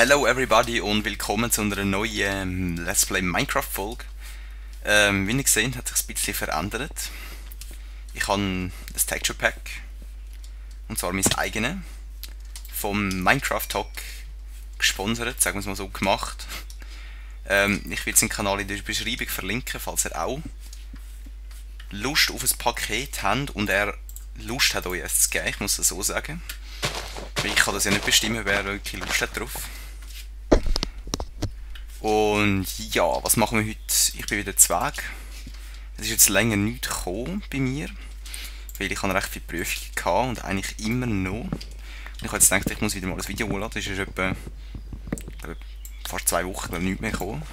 Hello everybody und willkommen zu einer neuen Let's Play Minecraft Folge. Wie ihr gesehen hat sich ein bisschen verändert. Ich habe ein Texture Pack, und zwar mein eigenes, vom Minecraft Talk gesponsert, sagen wir es mal so, gemacht. Ich will seinen Kanal in der Beschreibung verlinken, falls ihr auch Lust auf ein Paket habt und er Lust hat, euch es zu geben, ich muss das so sagen. Ich kann das ja nicht bestimmen, wer wirklich Lust hat drauf. Und ja, was machen wir heute? Ich bin wieder Zweig. Es ist jetzt länger nichts gekommen bei mir, weil ich habe recht viele Prüfungen gehabt und eigentlich immer noch. Und ich habe jetzt gedacht, ich muss wieder mal ein Video hochladen. Das ist etwa fast 2 Wochen nichts mehr gekommen.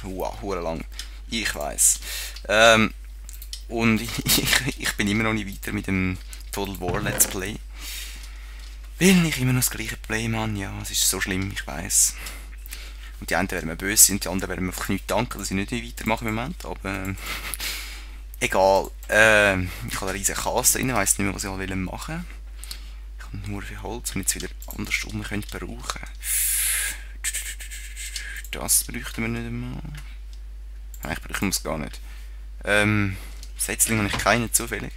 Wow, lang. Ich weiss. Und ich bin immer noch nicht weiter mit dem Total War Let's Play. Weil ich immer noch das gleiche Play, Mann. Ja, es ist so schlimm, ich weiss. Und die einen werden mir böse und die anderen werden mir einfach nicht danken, dass ich nicht weitermache im Moment. Aber egal. Ich habe eine riesige Kasse drin, ich weiss nicht mehr, was ich machen will. Ich habe nur viel Holz und jetzt wieder andersrum brauchen. Das bräuchten wir nicht einmal. Nein, ich brauche es gar nicht. Setzlinge habe ich keine zufällig.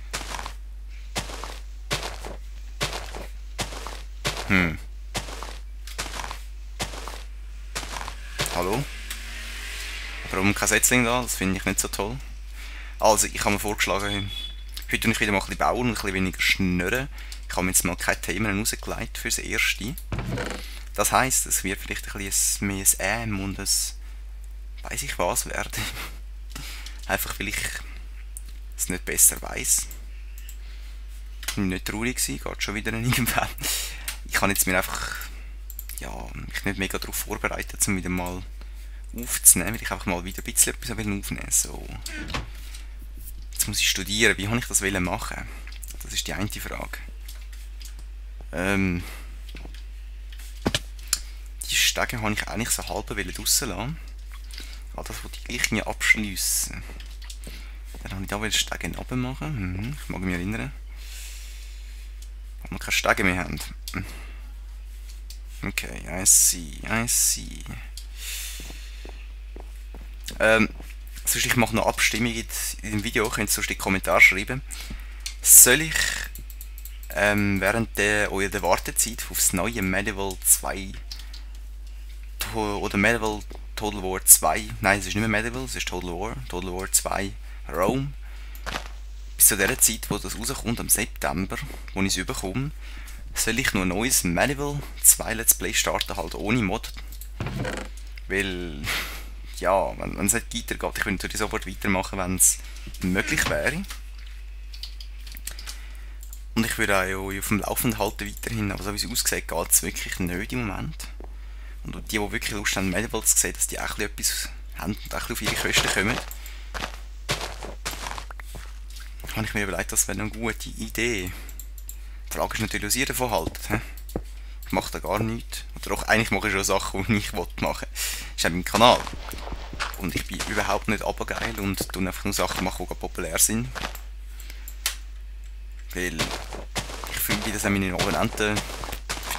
Hallo? Warum kein Setzling da? Das finde ich nicht so toll. Also, ich habe mir vorgeschlagen, heute tue ich wieder mal ein bisschen bauen und ein bisschen weniger schnurren. Ich habe mir jetzt mal keine Themen rausgelegt fürs Erste. Das heisst, es wird vielleicht ein bisschen mehr ein und ein weiss ich was werden. Einfach weil ich es nicht besser weiss. Ich bin nicht traurig gewesen, geht schon wieder irgendwann. Ich kann jetzt mir einfach mich nicht mega darauf vorbereitet, um wieder mal aufzunehmen, weil ich einfach mal wieder ein bisschen etwas aufnehmen will. So. Jetzt muss ich studieren, wie habe ich das machen? Das ist die eine Frage. Die Stege habe ich eigentlich so halb draussen lassen. Aber das wollte ich gleich abschliessen. Dann habe ich da wieder Stege runter machen. Ich mag mich erinnern. Ob wir keine Stege mehr haben. Okay, I see. Sonst ich mache noch Abstimmung in dem Video, könnt ihr sonst in die Kommentare schreiben. Soll ich während eurer Wartezeit auf das neue Medieval 2 oder Medieval Total War 2, nein, es ist nicht mehr Medieval, es ist Total War 2 Rome, bis zu der Zeit, wo das rauskommt, am September, wo ich es bekomme, soll ich nur ein neues Medieval 2 Let's Play starten, halt ohne Mod. Weil, ja, wenn es nicht weitergeht, ich würde natürlich sofort weitermachen, wenn es möglich wäre. Und ich würde auch auf dem Laufenden halten weiterhin, aber so wie es aussieht, geht es wirklich nicht im Moment. Und die wirklich Lust haben, Medieval zu sehen, dass die auch etwas haben und auch auf ihre Kosten kommen, habe ich mir überlegt, das wäre eine gute Idee. Die Frage ist natürlich, was ihr davon haltet. Ich mache da gar nichts. Oder auch eigentlich mache ich schon Sachen, die ich machen will. Das ist ja mein Kanal. Und ich bin überhaupt nicht abergeil und tue einfach nur Sachen machen, die populär sind. Weil ich fühle mich, dass meine Abonnenten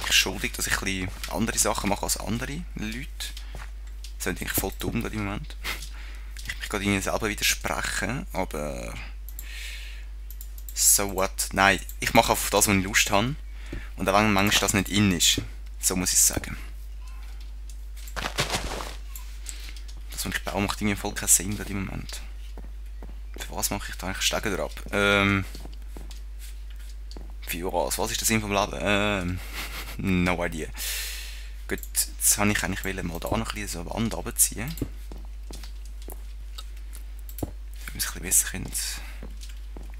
schuldig, dass ich ein bisschen andere Sachen mache als andere Leute. Das ist eigentlich voll dumm gerade im Moment. Ich mich gerade ihnen selber widersprechen, aber so what? Nein, ich mache auf das, was ich Lust habe. Und auch wenn manchmal das nicht in ist. So muss ich es sagen. Das, was ich baue, macht irgendwie voll keinen Sinn gerade im Moment. Für was mache ich da eigentlich Stege drauf? Für was? Was ist der Sinn vom Leben? No idea. Gut, jetzt habe ich eigentlich mal da noch ein bisschen so eine Wand runterziehen. Damit wir es ein bisschen besser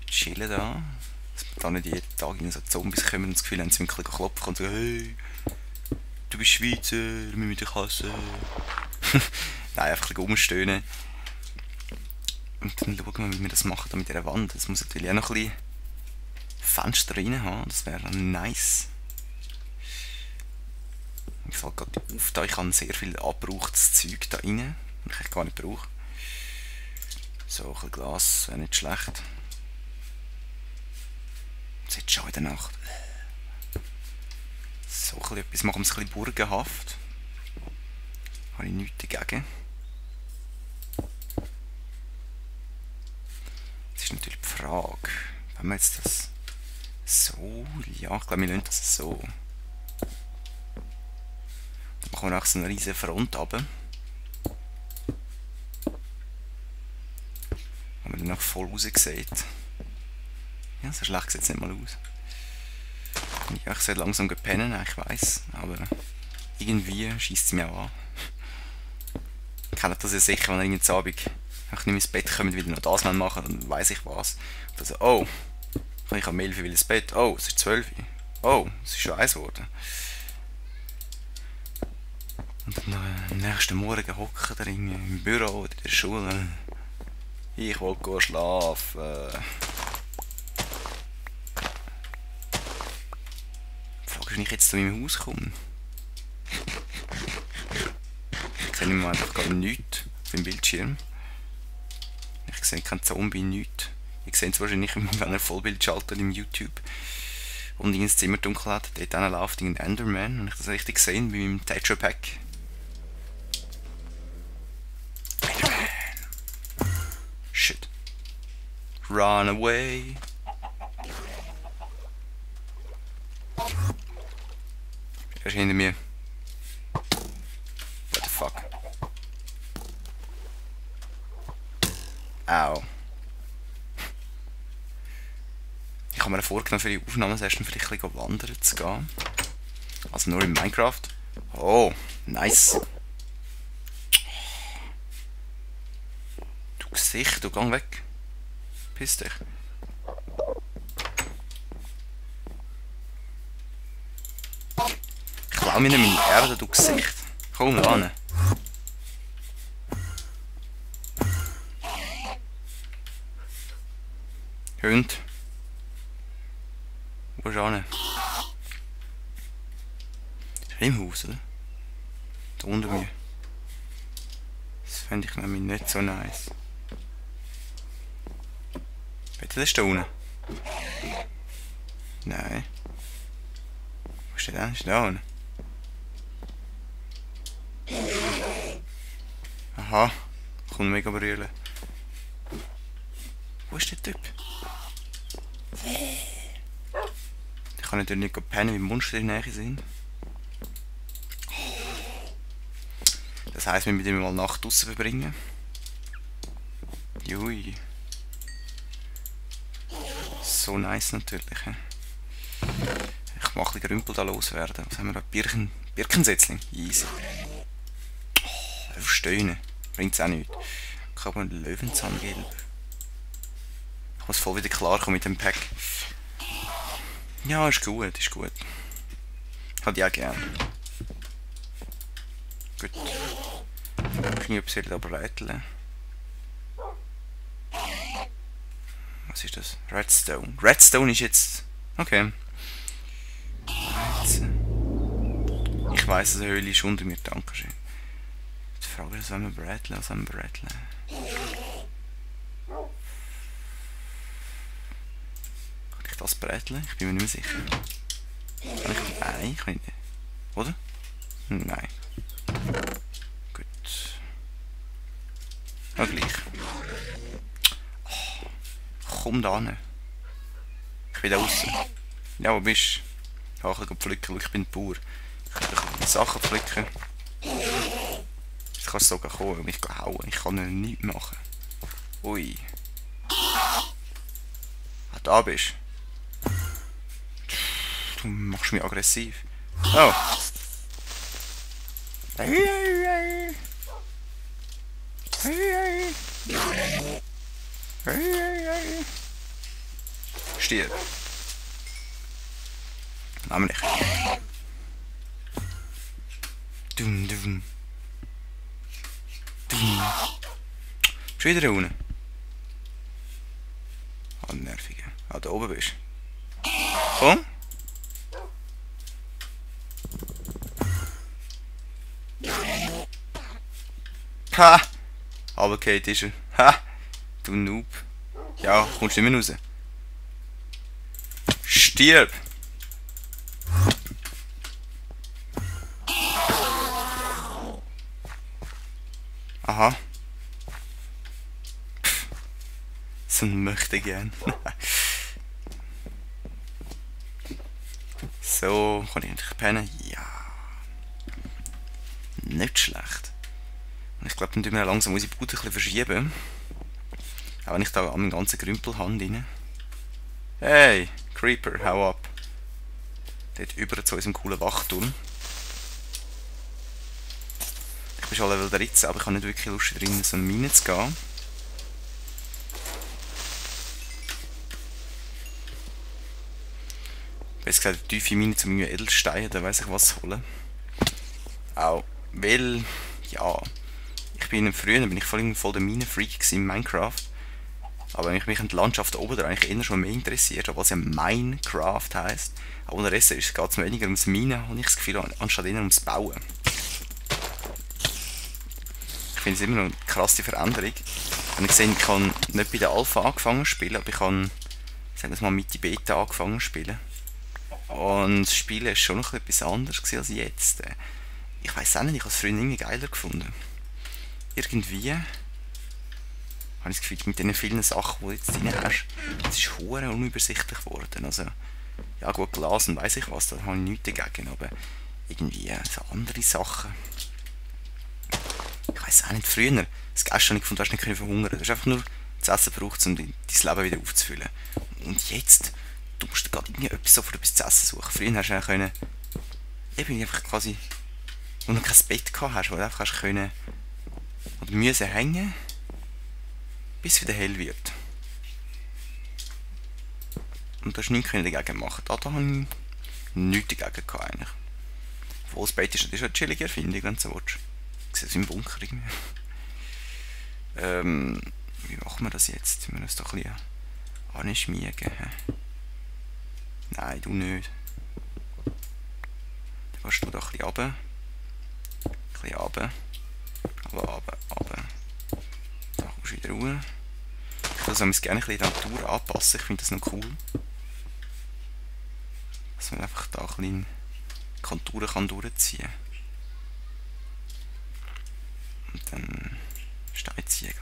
chillen da. Dass wir da nicht jeden Tag in so Zombies kommen und das Gefühl haben, sie müssen klopfen und sagen, hey, du bist Schweizer, wir müssen dich hassen. Nein, einfach ein bisschen rumstöhnen. Und dann schauen wir, wie wir das machen mit dieser Wand. Das muss natürlich auch noch ein bisschen Fenster rein haben, das wäre nice. Ich fällt gerade auf, da ich habe sehr viel abgebrauchtes Zeug da rein, das ich gar nicht brauche. So, ein bisschen Glas wäre nicht schlecht. Es ist schon in der Nacht. So etwas machen wir es ein bisschen burgenhaft. Habe ich nichts dagegen. Jetzt ist natürlich die Frage, wenn wir jetzt das so, ja, ich glaube, wir lassen das so. Dann machen wir auch so eine riesige Front runter. Wo man dann auch voll raus sieht. Ja, so schlecht sieht es nicht mal aus. Ja, ich sollte langsam pennen, ich weiss, aber irgendwie schießt es mich auch an. Kennt das ja sicher, wenn ihr irgendwie am Abend nicht mehr ins Bett kommt, wieder noch das machen, dann weiss ich was. Also, oh, ich habe 11 Uhr ins Bett, oh, es ist 12 Uhr, oh, es ist schon 1 geworden. Und dann am nächsten Morgen hocken wir im Büro oder in der Schule. Ich will schlafen. Die Frage ist, wenn ich jetzt zu meinem Haus komme. Ich sehe im Moment einfach gar nichts auf dem Bildschirm. Ich sehe keinen Zombie, nichts. Ich sehe es wahrscheinlich, wenn er Vollbild schaltet im YouTube. Und ins Zimmer dunkel hat, dort läuft ein Enderman. Und ich das richtig gesehen bei meinem Tetra Pack. Enderman. Shit. Run away. Er ist hinter mir. What the fuck? Au. Ich habe mir vorgenommen, für die Aufnahmesession vielleicht ein bisschen wandern zu gehen. Also nur in Minecraft. Oh, nice. Du Gesicht, du geh weg. Piss dich. Ich klau mir nicht meine Erde, du Gesicht. Komm ran. Hund. Wo ist er? Ist er im Haus, oder? Da unter mir. Das fände ich nämlich nicht so nice. Bitte, das ist da unten. Nein. Wo ist der denn? Ist der da unten? Aha. Kommt mega brüllen. Wo ist der Typ? Ich kann natürlich nicht pennen, weil Monster in der Nähe sind. Das heisst, wir müssen ihn mal Nacht draussen verbringen. Jui. So nice natürlich. He? Ich mache ein bisschen Rümpel da loswerden. Was haben wir da? Birkensetzling. Easy. Oh, stöhnen. Bringt es auch nichts. Ich habe einen Löwenzahngelb. Ich muss voll wieder klarkommen mit dem Pack. Ja, ist gut, ist gut. Hat ich auch gern. Gut. Ich kann etwas da bräteln. Was ist das? Redstone. Redstone ist jetzt... Okay. Ich weiss, dass eine Höhle ist unter mir. Dankeschön. Die Frage ist, was wir bräteln? Was haben wir bräteln? Kann ich das bräteln? Ich bin mir nicht mehr sicher. Kann ich... Nein, kann ich nicht. Oder? Nein. Gut. Ja, gleich. Oh, komm da hin. Ich bin da außen. Ja, wo bist du? Ich kann ein pflücken, ich bin Bauer. Ich kann Sachen pflücken. Jetzt kannst du sogar kommen und mich hauen. Ich kann nichts machen. Ui. Ah, da bist du. Du machst mich aggressiv. Oh. Stirb. Nehmen wir nicht. Dum, dum. Dum. Bist du wieder unten? Ah, nervig. Ah, da oben bist du. Komm. Ha! Aber Kate ist er. Ha! Du Noob. Ja, kommst du nicht mehr raus. Stirb! Aha. So ein Möchtegern. So, kann ich endlich pennen? Ja. Nicht schlecht. Und ich glaube, dann tun wir langsam unsere Bude ein bisschen verschieben. Auch wenn ich da an meinen ganzen Grümpel habe drin. Hey, Creeper, hau ab. Dort über zu unserem coolen Wachturm. Ich bin schon Level 13, aber ich habe nicht wirklich Lust drin, so eine Mine zu gehen. Besser gesagt, eine tiefe Mine zu meinen Edelsteinen, da weiss ich was holen. Auch, weil, ja, früher bin ich voll der Minenfreak in Minecraft. Aber wenn ich mich in der Landschaft oben da eigentlich eher schon mehr interessiert, was ja Minecraft heisst. Aber unterdessen geht es weniger ums Minen, habe ich das Gefühl, anstatt eher ums Bauen. Ich finde es immer noch eine krasse Veränderung. Und ich sehe, ich kann nicht bei der Alpha angefangen zu spielen, aber ich kann, sagen wir mal, mit der Beta angefangen zu spielen. Und das Spielen war schon noch etwas anderes als jetzt. Ich weiß auch nicht, ich habe es früher irgendwie geiler gefunden. Irgendwie habe ich das Gefühl, mit den vielen Sachen, die du jetzt drin hast, es ist hure unübersichtlich geworden. Also, ja gut, Glas und weiss ich was, da habe ich nichts dagegen, aber irgendwie so andere Sachen. Ich weiß auch nicht, früher, das Gäste habe ich gefunden, du hast nicht verhungern. Du hast einfach nur das Essen gebraucht, um dein Leben wieder aufzufüllen. Und jetzt, du musst gerade irgendwie sofort etwas zu essen suchen. Früher hast du können, eben einfach quasi, wo du kein Bett gehabt hast, wo du einfach hast können, oder müssen hängen, bis es wieder hell wird. Und du hast nichts dagegen machen. Da habe ich nichts dagegen gehabt, eigentlich. Obwohl das Bett ist natürlich eine chillige Erfindung, wenn du so willst. Ich sehe es im Bunker irgendwie. Wie machen wir das jetzt? Wir müssen uns da ein bisschen anschmiegen. Nein, du nicht. Dann gehst du da ein bisschen runter. Ein bisschen runter. runter. Da kommst du wieder raus. Ich würde es gerne ein bisschen die Natur anpassen. Ich finde das noch cool. Dass man einfach da ein bisschen Konturen kann durchziehen kann. Und dann Steinziegel.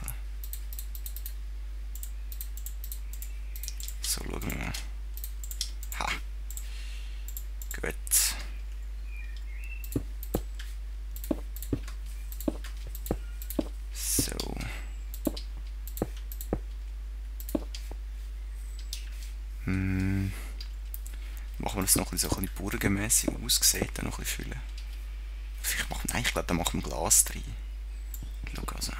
So, schauen wir mal. Ha! Gut. So. Machen wir das noch so ein bisschen burgenmässig aussieht, dann noch ein bisschen füllen. Nein, ich glaube, da machen wir Glas rein. Schau also.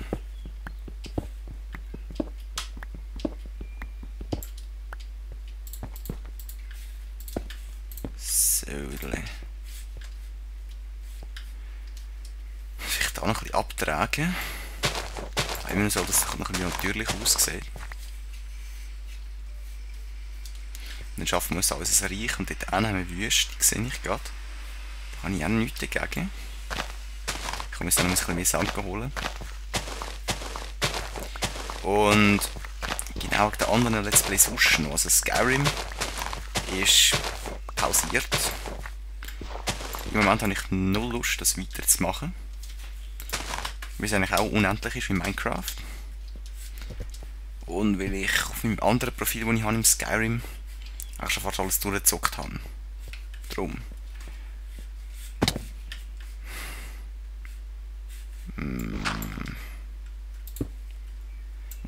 So, vielleicht da noch ein bisschen abtragen. Immer so, dass es noch ein bisschen natürlich aussieht. Dann schaffen wir uns alles Reich und dort haben wir Wüste, die sehe ich gerade. Da habe ich auch nichts dagegen. Ich muss dann noch ein bisschen mehr Sand holen. Und genau wegen den anderen Let's Plays sonst noch. Also Skyrim ist pausiert. Im Moment habe ich null Lust, das weiterzumachen. Weil es eigentlich auch unendlich ist wie Minecraft. Und weil ich auf meinem anderen Profil, das ich habe im Skyrim, auch schon fast alles durchgezockt habe. Drum.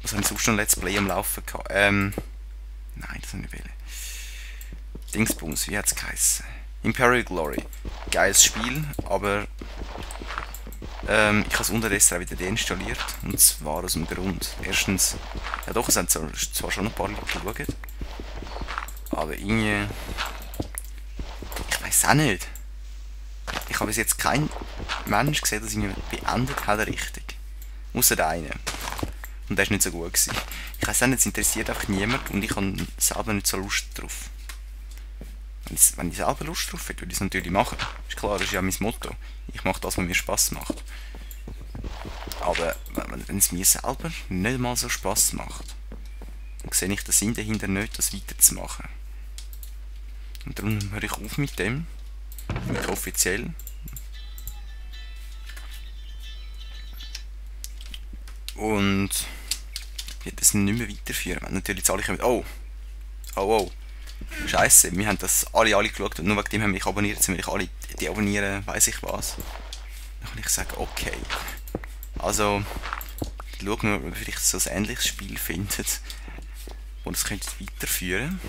Was habe ich sonst noch ein Let's Play am Laufen gehabt? Nein, das habe ich nicht wollen. Dingsbums, wie hat es geheißen? Imperial Glory. Geiles Spiel, aber ich habe es unterdessen auch wieder deinstalliert. Und zwar aus dem Grund. Erstens, ja doch, es haben zwar schon ein paar Leute geschaut. Aber irgendwie... Ich weiß auch nicht. Ich habe bis jetzt keinen Mensch gesehen, der ihn beendet hat richtig. Ausser einer. Und der war nicht so gut gewesen. Ich weiß auch nicht, es interessiert einfach niemand und ich habe selber nicht so Lust drauf. Wenn ich selber Lust drauf hätte, würde ich es natürlich machen. Ist klar, das ist ja mein Motto. Ich mache das, was mir Spass macht. Aber wenn es mir selber nicht mal so Spass macht, dann sehe ich den Sinn dahinter nicht, das weiterzumachen. Und darum höre ich auf mit dem. Mit offiziell. Und ich werde das nicht mehr weiterführen. Wenn natürlich jetzt alle kommen, oh, Scheiße, wir haben das alle geschaut und nur wegen dem haben wir mich abonniert, jetzt will ich alle deabonnieren, weiss ich was. Dann kann ich sagen, okay. Also, schauen wir, ob ihr vielleicht so ein ähnliches Spiel findet, wo das könnt weiterführen.